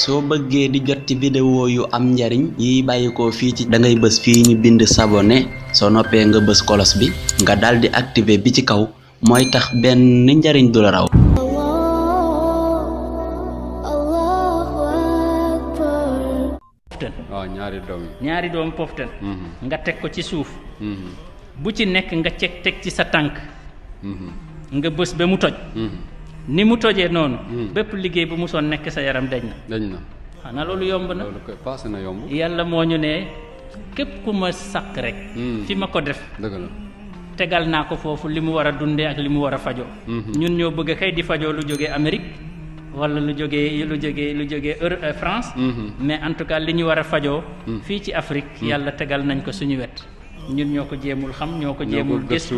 soo bëggee di jot ci vidéo yu am njariñ yi bàyyikoo fii ci da ngay bës fii ñu bind s'abonner soo noppee nga bës kolos bi nga daldi activer bi ci kaw mooy tax benn njariñ du la raw. waaw ñaari doom poftan nga teg ko ci suuf bu ci nekk nga teg ci sa tànk nga bës ba mu toj ni mu tojee noonu bépp liggéey bu mu soon nekk sa yaram dañ na xanaa loolu yomb na loolu koy passé na yomb yàlla moo ñu ne képp ku ma sàkk rek fi ma ko def dëgg la tegal naa ko foofu li mu war a dundee ak li mu war a fajoo ñun ñoo bëgg kay di fajoo lu jógee Amérique wala lu jógee France mais en tout cas li ñu war a fajoo fii ci Afrique yàlla tegal nañ ko suñu wet ñun ñoo ko jéemul xam ñoo ko jéemul gëstu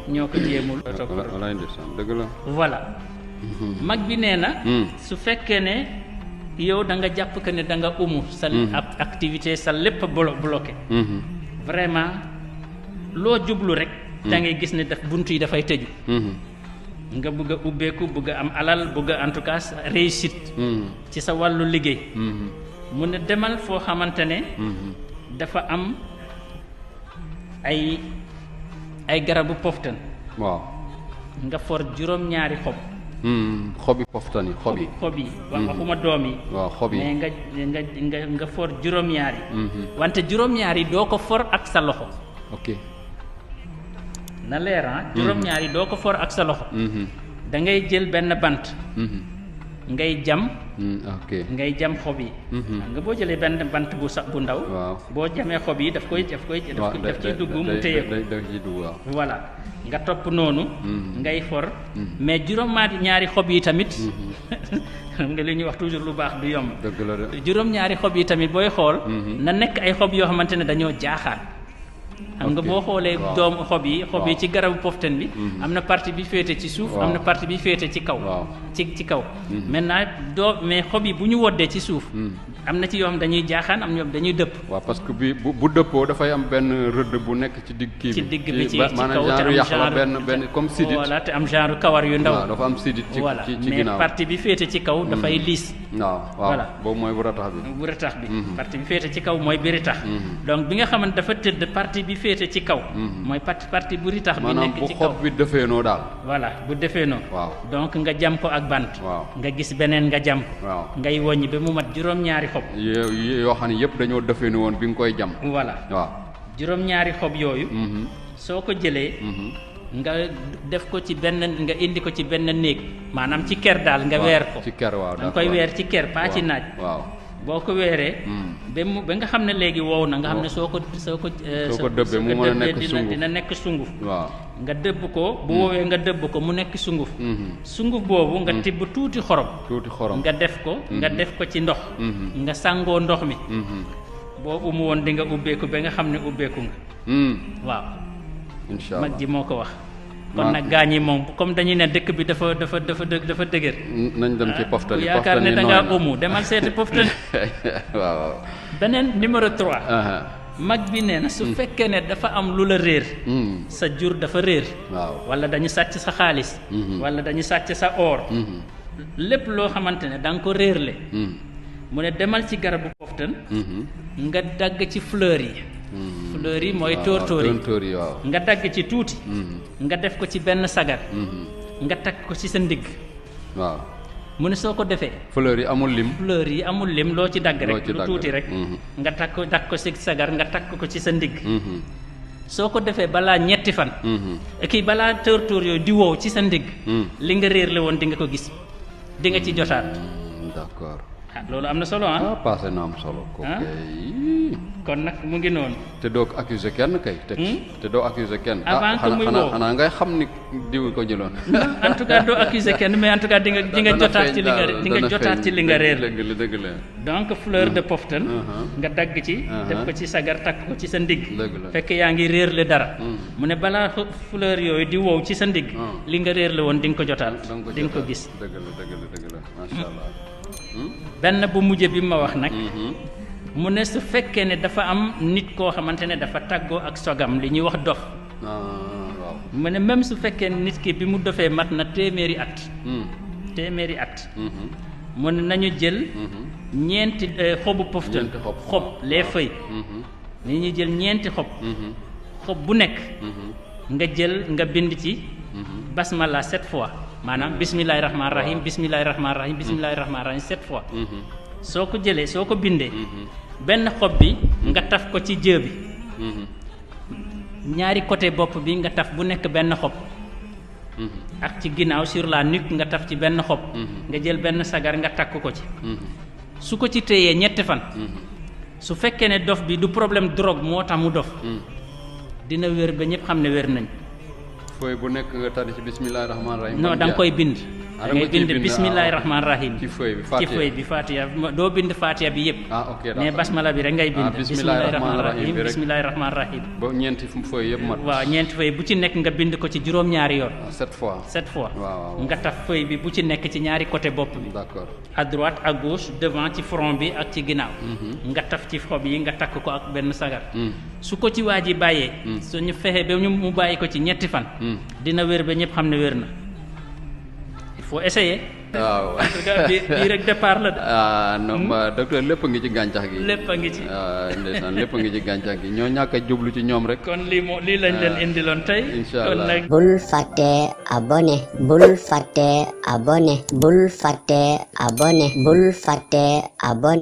ñoo ko jéemul dëgg la voilà mag bi nee na su fekkee ne yow da nga jàpp que ne da nga sa activité sa lépp bloqué vraiment loo jublu rek da ngay gis ne daf bunt yi dafay tëju nga bëgg a ubbeeku bëgg a am alal bëgg a en tout cas réussite ci sa wàllu liggéey mu ne demal foo xamante ne dafa am ay garabu poftan waaw nga for juróom-ñaari xobi poftan yi xob yi waxuma doom yi waaw xob yi mais nga for juróom-ñaari wante juróom-ñaari doo ko for ak sa loxo ok na leer juróom-ñaari doo ko for ak sa loxo da ngay jël benn bant ngay jam ngay jam xob yi nga boo jëlee benn bant bu ndaw boo jamee xob yi daf ciy dugg mu téye ko voilà nga topp noonu ngay for mais juróom-ñaari xob yi tamit xam nga li ñuy wax toujours lu baax du yomb juróom-ñaari xob yi tamit booy xool na nekk ay xob yoo xamante ne dañoo jaaxaan xam nga boo xoolee doomu xob yi ci garabu poftan bi am na partie bi féete ci suuf am na partie bi féete ci kaw ci kaw maintenant mais xob yi bu ñu woddee ci suuf am na ci yoo xam dañuy jaaxaan am ñoom dañuy dëpp waaw parce que bu dëppoo dafay am benn rëdd bu nekk ci digg kii bi ci digg bi ci kaw maanaam genre yàq la benn comme sidit voilà te am genre kawar yu ndaw dafa am sidit ci ginnaaw mais partie bi féete ci kaw dafay liis voilà boobu mooy bu ratax bi partie bi féete ci kaw mooy bi ritax donc bi nga xamante dafa tëdd partie bi féete ci kaw mooy partie bu ritax bi nekk ci kaw bu xob bi defeenoo daal voilà bu defeenoo donc nga jam ko ak bant nga gis beneen nga jam ngay woññi ba mu mat juróom-ñaari xob yoo xam ne yëpp dañoo defeenoo woon bi nga koy jam voilà juróom-ñaari xob yooyu soo ko jëlee nga def ko ci benn nga indi ko ci benn néeg maanaam ci ker daal nga weer ko ci ker waaw danga koy weer ci ker pas ci naaj boo ko weeree ba nga xam ne léegi wow na nga xam ne soo ko dëbbee mu mën a nekk sunguf dina nekk sunguf nga dëbb ko bu woowee nga dëbb ko mu nekk sunguf sunguf boobu nga tibb tuuti xorom nga def ko ci ndox nga sàngoo ndox mi boo umu woon di nga ubbeeku ba nga xam ne ubbeeku nga waaw inshallah mag ji moo ko wax kon nag gaañ yi moom comme dañuy ne dëkk bi dafa dëgër nañ dem ci poftan yaakaar ne da ngaa umu demal seeti poftan waaw beneen numéro 3 mag bi nee na su fekkee ne dafa am lu la réer sa jur dafa réer wala dañu sàcc sa xaalis wala dañu sàcc sa or lépp loo xamante ne da nga ko réerle mu ne demal ci garabu poftan nga dagg ci fleur yi mooy tóortóor yi nga dagg ci tuuti nga def ko ci benn sagar nga takk ko ci sa ndigg mu ne soo ko defee fleur yi amul lim loo ci dagg rek lu tuuti rek nga takk ko ci sagar nga takk ko ci sa ndigg soo ko defee balaa ñetti fan balaa tóortóor yooyu di wow ci sa ndigg li nga réer la woon di nga ko gis di nga ci jotaat d'accord loolu am na solo passé na am solo kon nag mu ngi noonu te doo ko accuser kenn kay te doo accuser kenn avant que muy wow xanaa ngay xam ni diw ko jëloon en tout cas doo accuser kenn mais en tout cas di nga jotaat ci li nga réer dëgg la donc fleur de poftan nga dagg ci def ko ci sagar takk ko ci sa ndigg fekk yaa ngi réer le dara mu ne balaa fleur yooyu di wow ci sa ndigg li nga réer la woon di nga ko jotaat di nga ko gis dëgg la masha Allah benn bu mujj bi ma wax nag mu ne su fekkee ne dafa am nit koo xamante ne dafa tàggoo ak sogam li ñuy wax dof mu ne même su fekkee nit ki bi mu dofee mat na téeméeri at mu ne nañu jël ñeenti xobu poftan xob les feuilles ni ñu jël ñeenti xob bu nekk nga bind ci basmala 7 fois maanaam bismillahir rahmanir rahim bismillahir rahmanir rahim bismillahir rahmanir rahim 7 fois soo ko jëlee soo ko bindee benn xob bi nga taf ko ci jë bi ñaari côté bopp bi nga taf bu nekk benn xob ak ci ginnaaw sur la nuque nga taf ci benn xob nga jël benn sagar nga takk ko ci su ko ci téyee ñetti fan su fekkee ne dof bi du problème drogue moo tax mu dof dina wér ba ñëpp xam ne wér nañ fooy bu nekk nga tari ci bismillahir rahmanir rahim non da nga koy bind da ngay bind bismillahir rahmanir rahim ci feuille bi fatiha doo bind fatiha bi yëpp mais basmala bi rek ngay bind bismillahir rahmanir rahim bismillahir rahmanir rahim ba ñeenti feuille yëpp mat waaw ñeenti feuille bu ci nekk nga bind ko ci juróom-ñaari yoon 7 fois nga taf feuille bi bu ci nekk ci ñaari côté bopp bi d'accord à droite à gauche devant ci front bi ak ci ginnaaw nga taf ci xob yi nga takk ko ak benn sagar su ko ci waa ji bàyyee suñu fexe ba mu bàyyi ko ci ñetti fan dina wér ba ñëpp xam ne wér na il faut essayer waaw en tout cas bii rek départ la non docteur lépp a ngi ci gàncax gi lépp a ngi ci ndeysaan lépp a ngi ci gàncax gi ñoo ñàkk a jublu ci ñoom rek kon lii lañ leen indiloon tey inshallah kon nag bul fàtte abonné bul fàtte abonné bul fàtte abonné bul fàtte abonné